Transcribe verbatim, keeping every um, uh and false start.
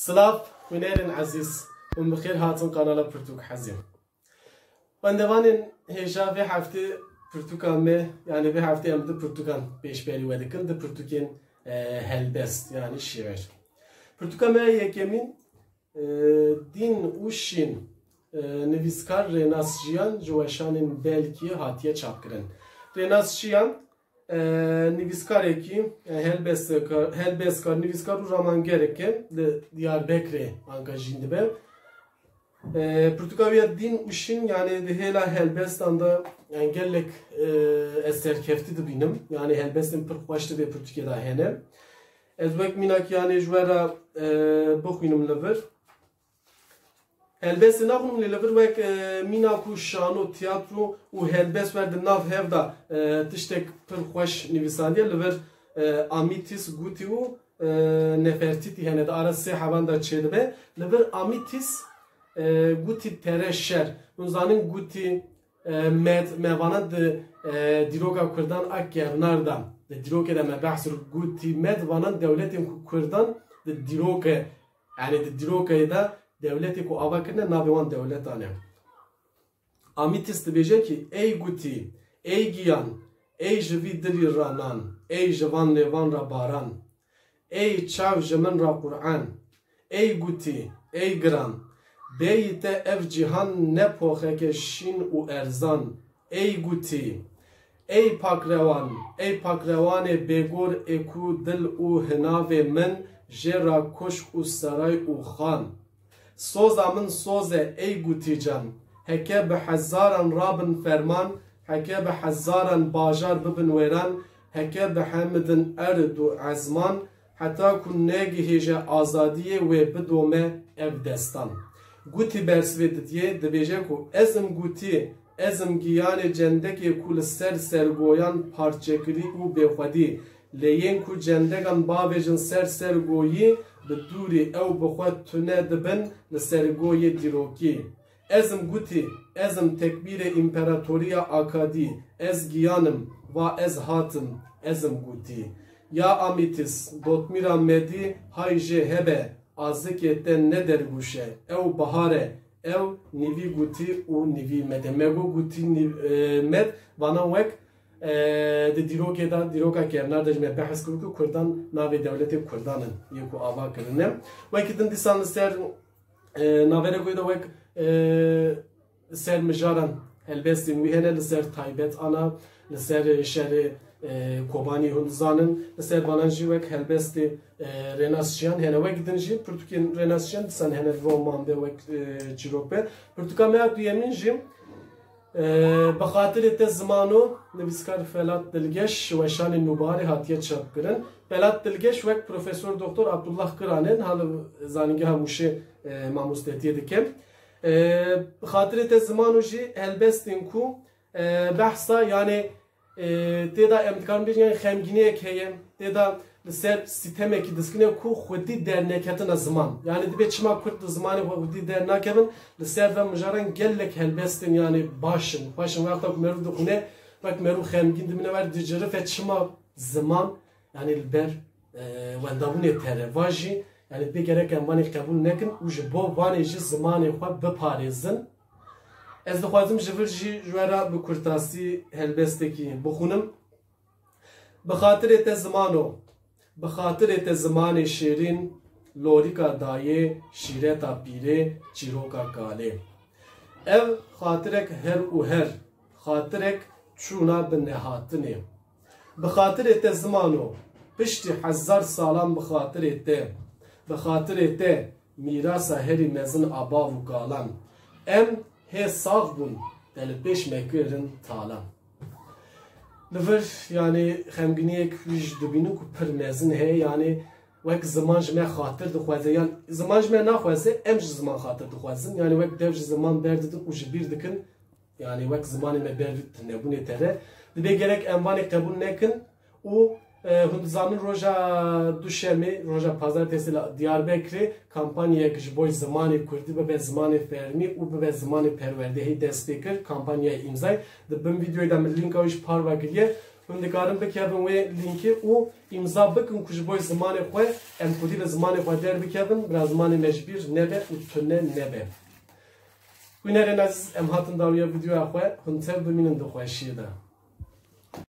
Silav, hûnerên ezîz, hûn bi xêr hatin kanala Pirtûk Hezî. Wendevanên hêja vê heftê pirtûka me, yanî vê heftê em du pirtûkan pêşberî we dikin, du pirtûkên, e, helbest, yanî şîîr. Pirtûka me ya yekemîn, e, Dîn û Şîn, e, nivîskar Rênas Jiyan ji weşanên Belkiyê hatiye çapkirin. Rênas Jiyan, e, nivîskarekî, e, helbestkar, helbestkar, nivîskar û ramangerekî li Diyarbekirê anka jîn dibe. E, pirtûka wî ya Dîn û Şîn, yanî di hêla helbestan de, yanî gelek, e, ez serkeftî dibînim. Yanî helbestên pir xweş di vê pirtûkê de hene. Ez wek mînak yanî ji we re, e, bixwînim li vir. Helbestê naxwînim lê li vir wek, e, mînak û şano, tiyatro û helbest wer di nav hev de, e, tiştek pir xweş nivîsandiye. Li vir, e, Amîtîs, Gutî û, e, Nefertîtî hene. Di ara sê hevan de çêdibe. Li vir Amîtîs, e, Gutî tere şer. Hûn zanin Gutî, e, Med, me vana di, e, dîroka Kurdan a kevnar de. Di dîrokê de me behs kir Gutî Med, vanan dewletên ku Kurdan di dîroke Yanî di dîrokê de dewletê ku ava kirine navê wan dewletan e. Amîtîs dibêje kî, ey Gutî, ey giyan, ey ji vî dilî ra nan, ey ji van lêvan ra baran, ey çav ji min ra Qur'an, ey Gutî, ey giran, bêyî te ev cîhan ne poxeke şîn û erzan, Ey Gutî, ey pakrewan, ey pakrewanê bêgor ê ku dil û hinavê min jê ra koşk û seray û xan. Soza min soz e ey Gutî can, heke bi hezaran rabin ferman, heke bi hezaran bajar bibin wêran, heke bihemidin erd û ezman, heta ku negihêje azadiyê wê bidome ev destan. Gutî bersivê didiyê, dibêje ku ez im Gutî, Ez im giyanê cendekê ku li ser sergoyan parçekirî û bêxwedî, lê yên ku cendekan bavêjin ser sergoyî, bi dûrî ew bi xwe tune dibin li sergoyê dîrokî. Ez im Gutî, ez im tekbîrê împeratoriya Akadî, ez giyan im, va ez hatim, ez im Gutî. Ya Amîtîs, Dotmîra Medî, hay jê hebe, azikê te ne dergûş e, ew bihar e, Ew nîvî Gutî û nîvî Med e. Me got Gutî nîv-, e, Med, vana wek, e, di dîrokê de, dîroka kevnar de ji me behs kir ku Kurdan navê dewletê Kurdan in, yê ku ava kirine. Wekî din dîsan li ser, e, naverê ku de wek, e, ser mijaran helbestên wî hene, li ser taybet ana, li ser şerê, e, Kobanî hûn dizanin, li ser vanan jî wek helbestê, e, Rênas Jiyan hene. Wek din jî pirtûkên Rênas Jiyan disan hene, roman be wek, e, çîrok be. Pirtûka me ya duyemîn jî, e, Bi Xatirê Te Zimano, nivîskar Felat Dilgeş, weşanê Nûbiharê hatiye çapkirin. Felat Dilgeş wek Profesor Doktor Abdullah Kiran e, niha li Zanîngeha Mûşê, e, mamostetiyê dike. E, Bi Xatirê Te Zimano jî helbestên ku, e, behsa, yanî, e, tê de em dikarin bêjin, yanî xemgîniyek heye, tê de li ser sîtemekî diskine ku xwedî derneketina ziman. Yanî dibê çima Kurd li zimanê xwe xwedî dernakevin, li ser ve mijaran gelek helbestên, yanî baş in, xweş in. Wexta ku meriv dixwîne, wek meriv xemgîn dimîne, wer dicirife çima ziman, yanî li ber, e, wendabûnê tere. Va jî, yanî dibê gerek em vanê qebûl nekin û ji bo vanê jî zimanê xwe biparêzin. Ez dixwazim ji vir jî ji we re bi kurtasî helbestekî bixwînim. Bi xatirê te zimano, bi xatirê te zimanê şêrîn, lorîka dayê, şîreta pîrê, çîroka kalê. Ev xatirek her û her, xatirek çûna bi nehatinê. Bi xatirê te zimano, piştî hezar salan bi xatirê te, bi xatirê te, mîrasa herî mezin a bav û kalan. Em hê sax bûn, te li pêş me kirin talan. Li vir, yanî, xemgîniyek wî jî dibînin ku pir mezin heye, yanî, wek ziman ji me xatir dixwaze, yan ziman ji me naxwaze, em ji ziman xatir dixwazin, yanî, wek dev ji ziman berdidin û ji bîr dikin, Yanî wek zimanê me ber vî tunebûnê tere. Dibê gerek em vanê qebûl nekin û, e, hûn dizanin roja Duşemê, roja Pazartesê li Diyarbekirê kampanyayek ji bo zimanê Kurdî bibe zimanê fermî û bibe zimanê perwerdehî dest pê kir. Kampanyayê îmzayê. Di bin vîdeoyê de min lînka wî jî parve kiriye. Hûn dikarin bikevin wê lînkê û îmza bikin ku ji bo zimanê xwe em xwedî li zimanê xwe derbikevin, bila zimanê me ji bîr nebe û tune nebe. Hûnerên ezîz, em hatin dawiya vîdeoya xwe, hûn tev bimînin di xweşiyê de.